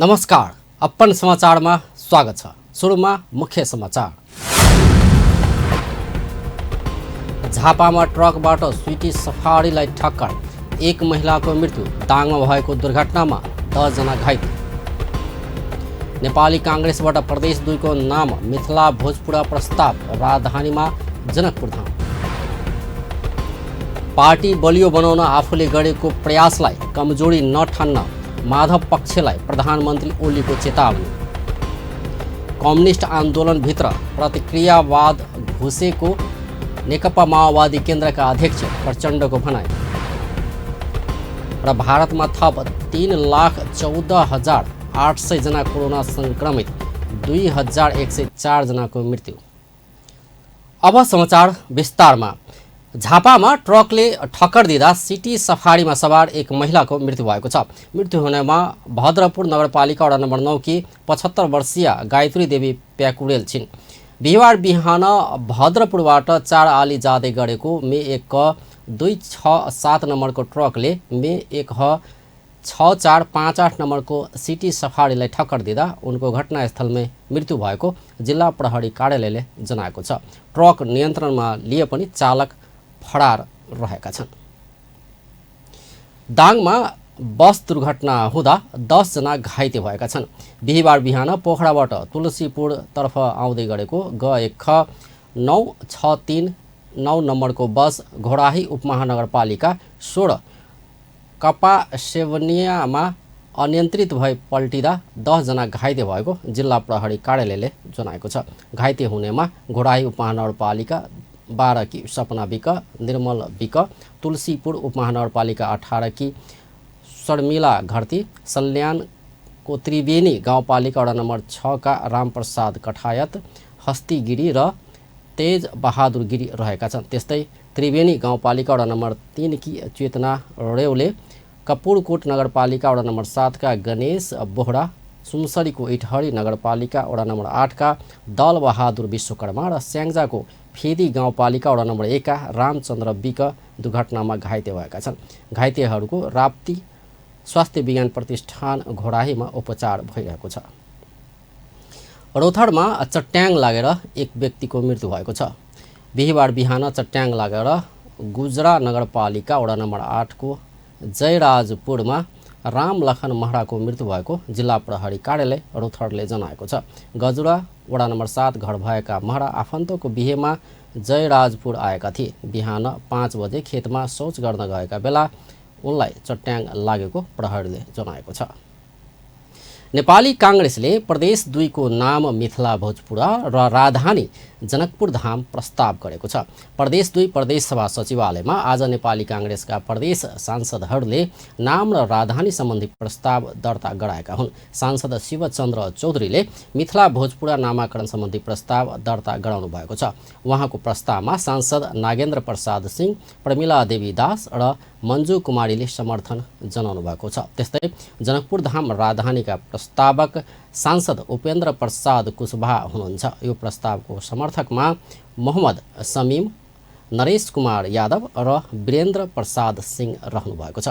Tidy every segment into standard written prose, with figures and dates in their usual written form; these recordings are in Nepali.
नमस्कार, अपन समाचारमा स्वागत छ। सुरुमा मुख्य समाचार। झापामा ट्रकबाट स्विटी सफारीलाई ठक्कर, एक महिलाको मृत्यु। दाङमा भएको दुर्घटनामा 10 जना घाइते। नेपाली कांग्रेसबाट प्रदेश 2 को नाम मिथिला भोजपुरा प्रस्ताव, राजधानीमा जनकपुर धाम। पार्टी बलियो बनाउन आफूले गरेको प्रयासलाई कमजोरी नठान्न माधव पक्षलाई प्रधानमन्त्री ओलीको चेतावनी। कम्युनिस्ट आन्दोलनभित्र प्रतिक्रियावाद घुसेको नेकपा माओवादी केन्द्रका अध्यक्ष प्रचण्डको भनाइ। र भारतमा थप 3,14,800 जना कोरोना संक्रमित, 2,104 जनाको मृत्यु। अब समाचार विस्तारमा। झापामा ट्रकले ठक्कर दिँदा सिटी सफारीमा सवार एक महिलाको मृत्यु भएको छ। मृत्यु हुनेमा भद्रपुर नगरपालिका वडा नम्बर 9 की 75 वर्षीय गायत्री देवी प्याकुरेल छिन्। बिहिबार बिहान भद्रपुरबाट 4 आली जाँदै गरेको मे 1 क 267 नम्बरको ट्रकले मे 1 ह 6458 नम्बरको सिटी सफारीलाई ठक्कर दिँदा उनको घटनास्थलमै मृत्यु भएको जिल्ला प्रहरी कार्यालयले जनाएको छ। ट्रक नियन्त्रणमा लिए पनि चालक फरार रहेका छन्। दाङमा बस दुर्घटना हुँदा 10 जना घाइते भएका छन्। बिहिबार बिहान पोखराबाट तुलसीपुर तर्फ आउँदै गरेको ग 1 ख 9639 नम्बरको बस घोडाही उपमहानगरपालिका 16 कपासेवनियामा अनियन्त्रित भई पल्टिँदा 10 जना घाइते भएको जिल्ला प्रहरी कार्यालयले जनाएको छ। घाइते हुनेमा घोडाही उपमहानगरपालिका 12 की सपना विक, निर्मल विक, तुलसीपुर उपमहानगरपालिका 18 की शर्मिला घरती, सल्यानको त्रिवेणी गाउँपालिका वडा नम्बर 6 का रामप्रसाद कठायत, हस्ती गिरी र तेज बहादुर गिरी रहेका छन्। त्यस्तै त्रिवेणी गाउँपालिका वडा नम्बर 3 की चेतना रेउले, कपुरकोट नगरपालिका वडा नम्बर 7 का गणेश बोहरा, सुनसरीको इटहरी नगरपालिका वडा नम्बर 8 का दल बहादुर विश्वकर्मा र स्याङ्जाको फेदी गाउँपालिका वडा नम्बर 1 का रामचन्द्र विक दुर्घटनामा घाइते भएका छन्। घाइतेहरूको राप्ती स्वास्थ्य विज्ञान प्रतिष्ठान घोडाहीमा उपचार भइरहेको छ। रौथाडमा चट्याङ लागेर एक व्यक्तिको मृत्यु भएको छ। बिहिबार बिहान चट्याङ लागेर गुजरा नगरपालिका वडा नम्बर 8 को जयराजपुरमा रामलखन महराको मृत्यु भएको जिल्ला प्रहरी कार्यालय रौथाडले जनाएको छ। गजुरा वडा नम्बर 7 घर भएका महरा आफन्तको बिहेमा जयराजपुर आएका थिए। बिहान 5 बजे खेतमा शौच गर्न गएका बेला उनलाई चट्याङ लागेको प्रहरीले जनाएको छ। नेपाली कांग्रेसले प्रदेश 2 को नाम मिथिला भोजपुरा र राजधानी जनकपुर धाम प्रस्ताव गरेको छ। प्रदेश 2 प्रदेश सभा सचिवालयमा आज नेपाली कांग्रेसका प्रदेश सांसदहरूले नाम र राजधानी सम्बन्धी प्रस्ताव दर्ता गराएका हुन्। सांसद शिवचन्द्र चौधरीले मिथिला भोजपुरा नामाकरण सम्बन्धी प्रस्ताव दर्ता गराउनु भएको छ। उहाँको प्रस्तावमा सांसद नागेन्द्र प्रसाद सिंह, प्रमिला देवी दास र मञ्जु कुमारीले समर्थन जनाउनु भएको छ। त्यस्तै जनकपुर धाम राजधानीका प्रस्तावक सांसद उपेन्द्र प्रसाद कुशवाहा हुनुहुन्छ। यो प्रस्तावको समर्थकमा मोहम्मद समीम, नरेश कुमार यादव र वीरेन्द्र प्रसाद सिंह रहनु भएको छ।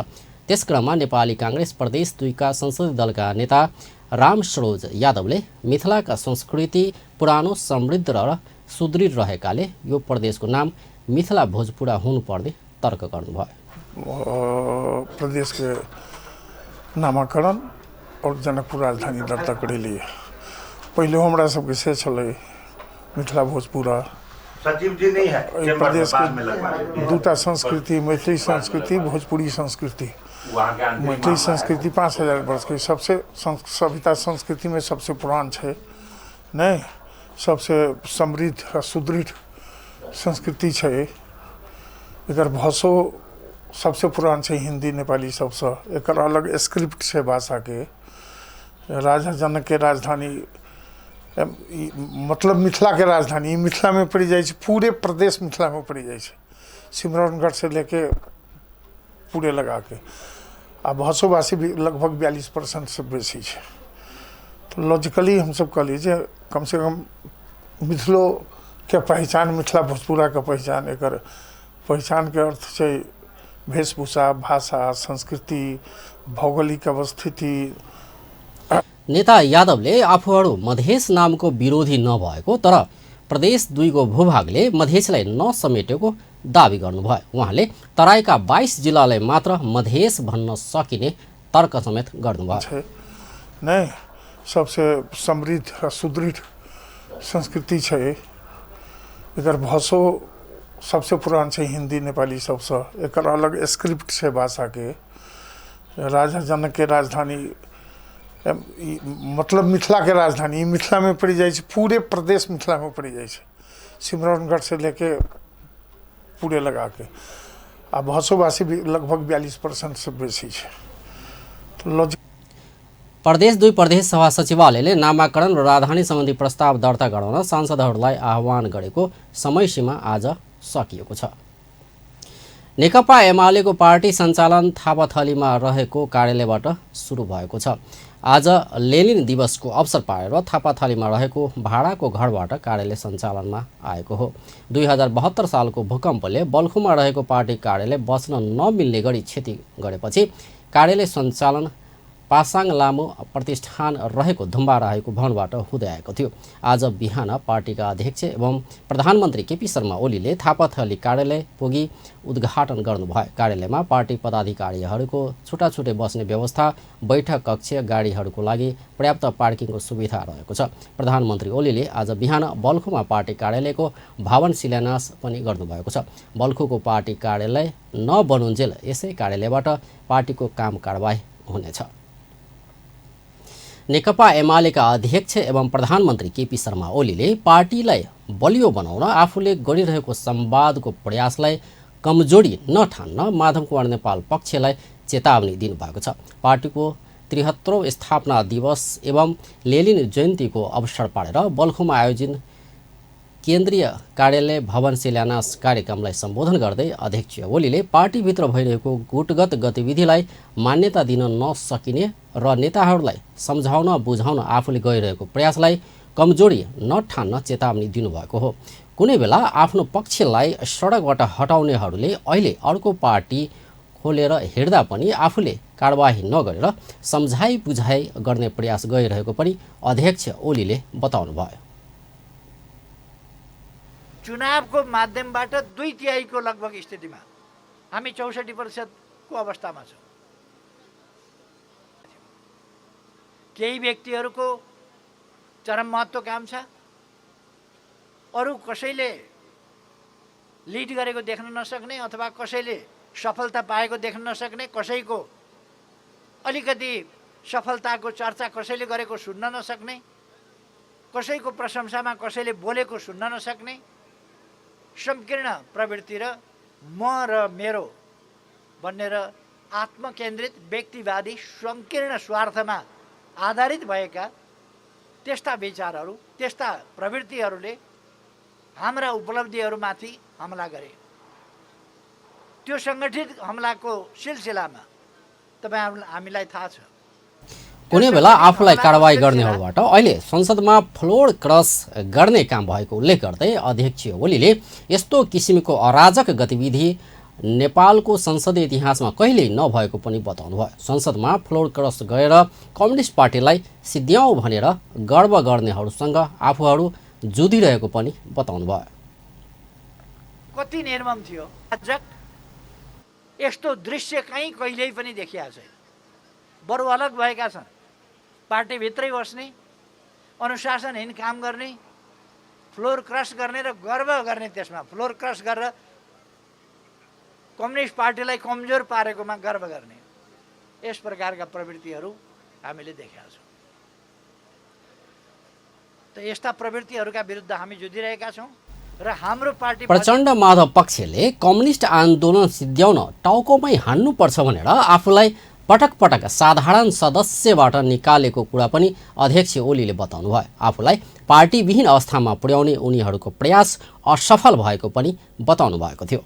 त्यसक्रममा नेपाली कांग्रेस प्रदेश 2 का संसदीय दलका नेता राम सरोज यादवले मिथिलाका संस्कृति पुरानो, समृद्ध र सुदृढ रहेकाले यो प्रदेशको नाम मिथिला भोजपुरा हुनुपर्ने तर्क गर्नुभयो। प्रदेश के नामाकरण और जनकपुर राजधानी दर्ता करे लिए पहले हमरा सबके से चले मिथिला भोजपुरा सचिव जी नहीं है प्रदेश के दूटा संस्कृति, मैथिली संस्कृति, भोजपुरी संस्कृति। मैथिली संस्कृति 5000 वर्ष के सबसे सभ्यता संस्कृति में सबसे पुरान है, नहीं सबसे समृद्ध और सुदृढ़ संस्कृति है। एकर भाषो सबसे पुरान है हिंदी नेपाली सबसे। एक अलग स्क्रिप्ट है भाषा के। राजा जनक के राजधानी मतलब मिथिला के राजधानी मिथिला में पड़ जाए, पूरे प्रदेश मिथिला में पड़ जाए, सिमरौनगढ़ से लेके पूरे लगा के। आ भाषोभाषी भी लगभग 42% से बेसी है। तो लॉजिकली हम सब कह लीजिए कम से कम मिथिलो के पहचान, मिथिला भोजपुरा का पहचान, एक पहचान के अर्थ से वेशभूषा, भाषा, संस्कृति, भौगोलिक अवस्थिति। नेता यादवले आफूहरू मधेस नामको विरोधी नभएको तर प्रदेश 2 को भूभागले मधेसलाई नसमेटेको दावी गर्नुभयो। उहाँले तराईका 22 जिल्लालाई मात्र मधेस भन्न सकिने तर्क समेत गर्नुभयो। नहीं, सबसे समृद्ध और सुदृढ़ संस्कृति है। इधर भाषो सबसे पुरान है हिंदी नेपाली सबसे, एक अलग स्क्रिप्ट है भाषा के। राजा जनक के राजधानी मतलब मिथिला के राजधानी मिथिला में पड़ जाए, पूरे प्रदेश मिथिला में पड़ जाए, सिमरौनगढ़ से लेके पूरे लगा के। आ भाषोभाषी भी लगभग 42% से बेसी है। तो लॉजिक प्रदेश 2 प्रदेश सभा सचिवालयले नामाकरण र राजधानी सम्बन्धी प्रस्ताव दर्ता गराउन सांसदहरूलाई आह्वान गरेको समय सीमा आज सकिएको छ। नेकपा एमालेको पार्टी सञ्चालन थापाथलीमा रहेको कार्यालयबाट सुरु भएको छ। आज लेनिन दिवसको अवसर पारेर थापाथलीमा रहेको भाडाको घरबाट कार्यालय सञ्चालनमा आएको हो। 2072 सालको भूकम्पले बल्खुमा रहेको पार्टी कार्यालय बस्न नमिल्ने गरी क्षति गरेपछि कार्यालय सञ्चालन पासाङ लामो प्रतिष्ठान रहेको धुम्बाराहीको भवनबाट हुँदै आएको थियो। आज बिहान पार्टीका अध्यक्ष एवं प्रधानमन्त्री केपी शर्मा ओलीले थापाथली कार्यालय पुगी उद्घाटन गर्नुभयो। कार्यालयमा पार्टी पदाधिकारीहरूको छुटाछुटै बस्ने व्यवस्था, बैठक कक्ष, गाडीहरूको लागि पर्याप्त पार्किङको सुविधा रहेको छ। प्रधानमन्त्री ओलीले आज बिहान बल्खुमा पार्टी कार्यालयको भवन शिलान्यास पनि गर्नुभएको छ। बल्खुको पार्टी कार्यालय नबनुन्जेल यसै कार्यालयबाट पार्टीको काम कारबाही हुनेछ। नेकपा एमालेका अध्यक्ष एवं प्रधानमन्त्री केपी शर्मा ओलीले पार्टीलाई बलियो बनाउन आफूले गरिरहेको संवादको प्रयासलाई कमजोरी नठान्न माधव कुमार नेपाल पक्षलाई चेतावनी दिनुभएको छ। पार्टीको 73औं स्थापना दिवस एवं लेनिन जयन्तीको अवसर पारेर बल्खुमा आयोजित केन्द्रीय कार्यालय भवन शिलान्यास कार्यक्रमलाई सम्बोधन गर्दै अध्यक्ष ओलीले पार्टीभित्र भइरहेको गुटगत गतिविधिलाई मान्यता दिन नसकिने र नेताहरूलाई सम्झाउन बुझाउन आफूले गरिरहेको प्रयासलाई कमजोरी नठान्न चेतावनी दिनुभएको हो। कुनै बेला आफ्नो पक्षलाई सडकबाट हटाउनेहरूले अहिले अर्को पार्टी खोलेर हिँड्दा पनि आफूले कारबाही नगरेर सम्झाइ बुझाइ गर्ने प्रयास गरिरहेको पनि अध्यक्ष ओलीले बताउनुभयो। चुनावको माध्यमबाट 2/3 को लगभग स्थितिमा हामी 64% को अवस्थामा छौँ। केही व्यक्तिहरूको चरम महत्त्वाकांक्षा, अरू कसैले लिड गरेको देख्न नसक्ने अथवा कसैले सफलता पाएको देख्न नसक्ने, कसैको अलिकति सफलताको चर्चा कसैले गरेको सुन्न नसक्ने, कसैको प्रशंसामा कसैले बोलेको सुन्न नसक्ने संकीर्ण प्रवृत्ति र म र मेरो भन्ने र आत्मकेन्द्रित व्यक्तिवादी संकीर्ण स्वार्थमा आधारित भएका त्यस्ता विचारहरू, त्यस्ता प्रवृत्तिहरूले हाम्रा उपलब्धिहरूमाथि हमला गरे। त्यो सङ्गठित हमलाको सिलसिलामा हामीलाई थाहा छ। कुनै बेला आफूलाई कारबाही गर्नेहरूबाट अहिले संसदमा फ्लोर क्रस गर्ने काम भएको उल्लेख गर्दै अध्यक्ष ओलीले यस्तो किसिमको अराजक गतिविधि नेपालको संसदीय इतिहासमा कहिल्यै नभएको पनि बताउनुभयो। संसदमा फ्लोर क्रस गरेर कम्युनिस्ट पार्टीलाई सिद्ध्याउँ भनेर गर्व गर्नेहरूसँग आफूहरू जुधिरहेको पनि बताउनुभयो। कति निर्मम थियो, अराजक यस्तो दृश्य कहीँ कहिल्यै पनि देखिएको छैन। बरु अलग भएका छन्, पार्टीभित्रै बस्ने, अनुशासनहीन काम गर्ने, फ्लोर क्रस गर्ने र गर्व गर्ने, त्यसमा फ्लोर क्रस गरेर कम्युनिस्ट पार्टीलाई कमजोर पारेकोमा गर्व गर्ने, यस प्रकारका प्रवृत्तिहरू हामीले देखेका छौँ। त यस्ता प्रवृत्तिहरूका विरुद्ध हामी जुधिरहेका छौँ र हाम्रो पार्टी प्रचण्ड माधव पक्षले कम्युनिस्ट आन्दोलन सिद्ध्याउन टाउकोमै हान्नुपर्छ भनेर आफूलाई पटक पटक साधारण सदस्यबाट निकालेको कुरा पनि अध्यक्ष ओलीले बताउनुभयो। आफूलाई पार्टीविहीन अवस्थामा पुर्याउने उनीहरूको प्रयास असफल भएको पनि बताउनु भएको थियो।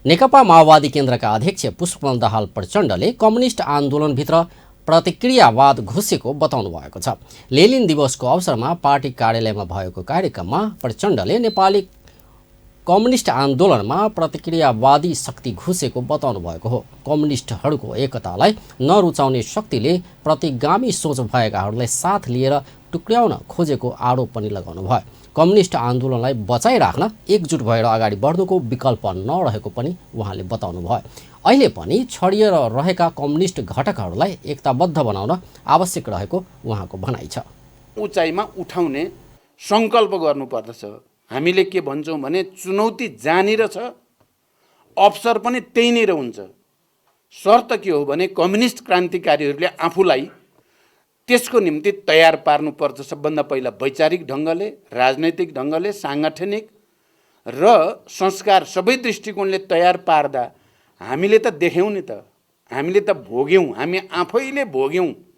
नेकपा माओवादी केन्द्रका अध्यक्ष पुष्पकमल दाहाल प्रचण्डले कम्युनिस्ट आन्दोलनभित्र प्रतिक्रियावाद घुसेको बताउनु भएको छ। लेनिन दिवसको अवसरमा पार्टी कार्यालयमा भएको कार्यक्रममा प्रचण्डले नेपाली कम्युनिस्ट आन्दोलनमा प्रतिक्रियावादी शक्ति घुसेको बताउनु भएको हो। कम्युनिस्टहरूको एकतालाई नरुचाउने शक्तिले प्रतिगामी सोच भएकाहरूलाई साथ लिएर टुक्र्याउन खोजेको आरोप पनि लगाउनु भयो। कम्युनिस्ट आन्दोलनलाई बचाइराख्न एकजुट भएर अगाडि बढ्नुको विकल्प नरहेको पनि उहाँले बताउनु भयो। अहिले पनि छडिएर रहेका कम्युनिस्ट घटकहरूलाई एकताबद्ध बनाउन आवश्यक रहेको उहाँको भनाइ छ। उचाइमा उठाउने सङ्कल्प गर्नुपर्दछ। हामीले के भन्छौँ भने चुनौती जहाँनिर छ अवसर पनि त्यहीँनिर हुन्छ। शर्त के हो भने कम्युनिस्ट क्रान्तिकारीहरूले आफूलाई त्यसको निम्ति तयार पार्नुपर्छ। सबभन्दा पहिला वैचारिक ढङ्गले, राजनैतिक ढङ्गले, साङ्गठनिक र संस्कार सबै दृष्टिकोणले तयार पार्दा हामीले त देख्यौँ नि त, हामीले त भोग्यौँ, हामी आफैले भोग्यौँ।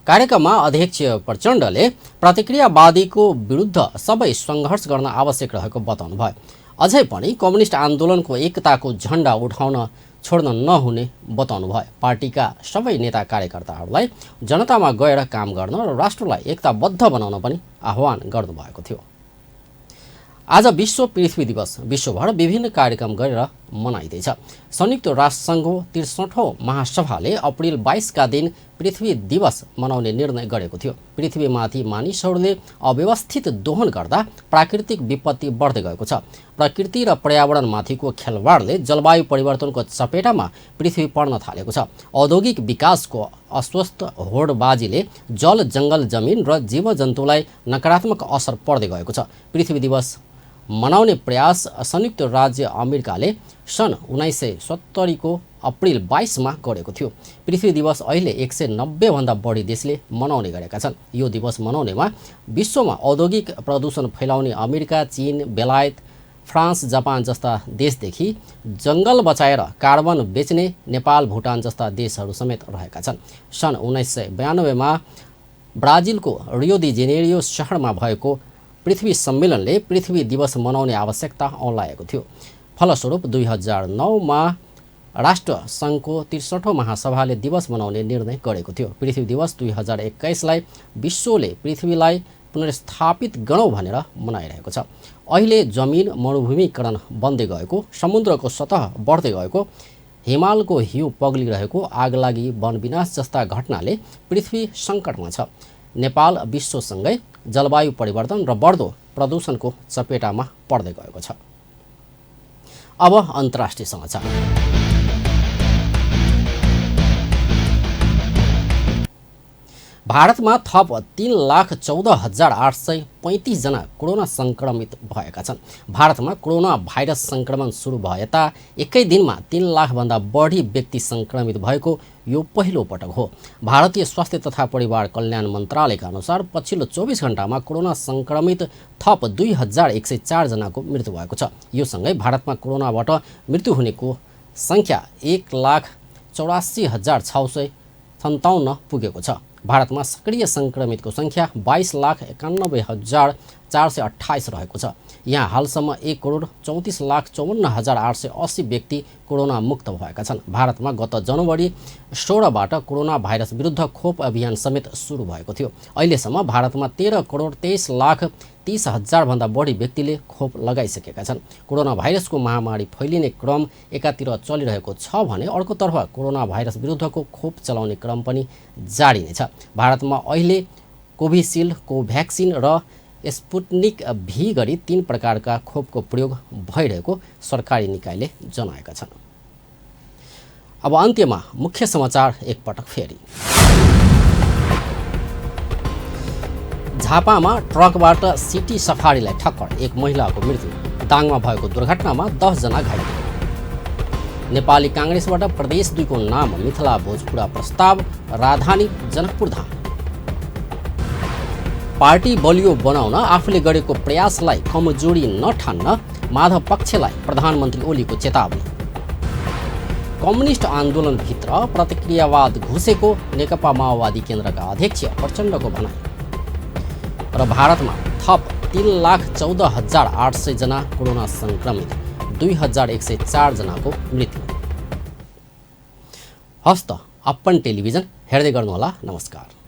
कार्यक्रममा अध्यक्ष प्रचण्डले प्रतिक्रियावादीको विरुद्ध सबै सङ्घर्ष गर्न आवश्यक रहेको बताउनु भयो। अझै पनि कम्युनिस्ट आन्दोलनको एकताको झण्डा उठाउन छोड्न नहुने बताउनु भयो। पार्टीका सबै नेता कार्यकर्ताहरूलाई जनतामा गएर काम गर्न र राष्ट्रलाई एकताबद्ध बनाउन पनि आह्वान गर्नुभएको थियो। आज विश्व पृथ्वी दिवस विश्वभर विभिन्न कार्यक्रम गरेर मनाइँदैछ। संयुक्त राष्ट्रसङ्घको 63औं महासभाले अप्रिल 22 का दिन पृथ्वी दिवस मनाउने निर्णय गरेको थियो। पृथ्वीमाथि मानिसहरूले अव्यवस्थित दोहन गर्दा प्राकृतिक विपत्ति बढ्दै गएको छ। प्रकृति र पर्यावरणमाथिको खेलवाडले जलवायु परिवर्तनको चपेटामा पृथ्वी पर्न थालेको छ। औद्योगिक विकासको अस्वस्थ होडबाजीले जल, जङ्गल, जमिन र जीवजन्तुलाई नकारात्मक असर पर्दै गएको छ। पृथ्वी दिवस मनाउने प्रयास संयुक्त राज्य अमेरिकाले सन् 1970 को अप्रिल 22 मा गरेको थियो। पृथ्वी दिवस अहिले 190 भन्दा बढी देशले मनाउने गरेका छन्। यो दिवस मनाउनेमा विश्वमा औद्योगिक प्रदूषण फैलाउने अमेरिका, चीन, बेलायत, फ्रान्स, जापान जस्ता देशदेखि जङ्गल बचाएर कार्बन बेच्ने नेपाल, भुटान जस्ता देशहरू समेत रहेका छन्। सन् 1992 मा ब्राजिलको रियो डी जेनेरियो शहरमा भएको पृथ्वी सम्मेलनले पृथ्वी दिवस मनाउने आवश्यकता औँल्याएको थियो। फलस्वरूप 2009 मा राष्ट्र सङ्घको 63औं महासभाले दिवस मनाउने निर्णय गरेको थियो। पृथ्वी दिवस 2021 लाई विश्वले पृथ्वीलाई पुनर्स्थापित गरौँ भनेर मनाइरहेको छ। अहिले जमिन मरुभूमिकरण बन्दै गएको, समुद्रको सतह बढ्दै गएको, हिमालको हिउँ पग्लिरहेको, आगलागी, वन विनाश जस्ता घटनाले पृथ्वी सङ्कटमा छ। नेपाल विश्वसँगै जलवायु परिवर्तन र बढ्दो प्रदूषणको चपेटामा पर्दै गएको छ। अब अन्तर्राष्ट्रिय समाचार। भारतमा थप 3,14,835 जना कोरोना सङ्क्रमित भएका छन्। भारतमा कोरोना भाइरस सङ्क्रमण सुरु भए यता एकै दिनमा 3 लाख भन्दा बढी व्यक्ति सङ्क्रमित भएको यो पहिलो पटक हो। भारतीय स्वास्थ्य तथा परिवार कल्याण मन्त्रालयका अनुसार पछिल्लो 24 घण्टामा कोरोना सङ्क्रमित थप 2104 जनाको मृत्यु भएको छ। यो सँगै भारतमा कोरोनाबाट मृत्यु हुनेको सङ्ख्या 1,84,657 पुगेको छ। भारतमा सक्रिय सङ्क्रमितको सङ्ख्या 22,91,428 रहेको छ। यहाँ हालसम्म 1,34,54,880 व्यक्ति कोरोना मुक्त भएका छन्। भारतमा गत जनवरी 16बाट कोरोना भाइरस विरुद्ध खोप अभियान समेत सुरु भएको थियो। अहिलेसम्म भारतमा 13,30,30,000 भन्दा बढी व्यक्तिले खोप लगाइसकेका छन्। कोरोना भाइरसको महामारी फैलिने क्रम एकातिर चलिरहेको छ भने अर्कोतर्फ कोरोना भाइरस विरुद्धको खोप चलाउने क्रम पनि जारी नै छ। भारतमा अहिले कोभिसिल्ड, कोभ्याक्सिन र स्पुटनिक भी गरी 3 प्रकारका खोपको प्रयोग भइरहेको सरकारी निकायले जनाएका छन्। अब अन्त्यमा मुख्य समाचार एकपटक फेरि। झापामा ट्रकबाट सिटी सफारीलाई ठक्कर, 1 महिलाको मृत्यु। दाङमा भएको दुर्घटनामा 10 जना घाइते। नेपाली काङ्ग्रेसबाट प्रदेश 2 को नाम मिथिला भोजपुरा प्रस्ताव, राजधानी जनकपुर धाम। पार्टी बलियो बनाउन आफूले गरेको प्रयासलाई कमजोरी नठान्न माधव पक्षलाई प्रधानमन्त्री ओलीको चेतावनी। कम्युनिस्ट आन्दोलनभित्र प्रतिक्रियावाद घुसेको नेकपा माओवादी केन्द्रका अध्यक्ष प्रचण्डको भनाइ। र भारतमा थप 3,14,800 जना कोरोना सङ्क्रमित, 2,104 जनाको मृत्यु। हस्त अपन टेलिभिजन हेर्दै गर्नुहोला। नमस्कार।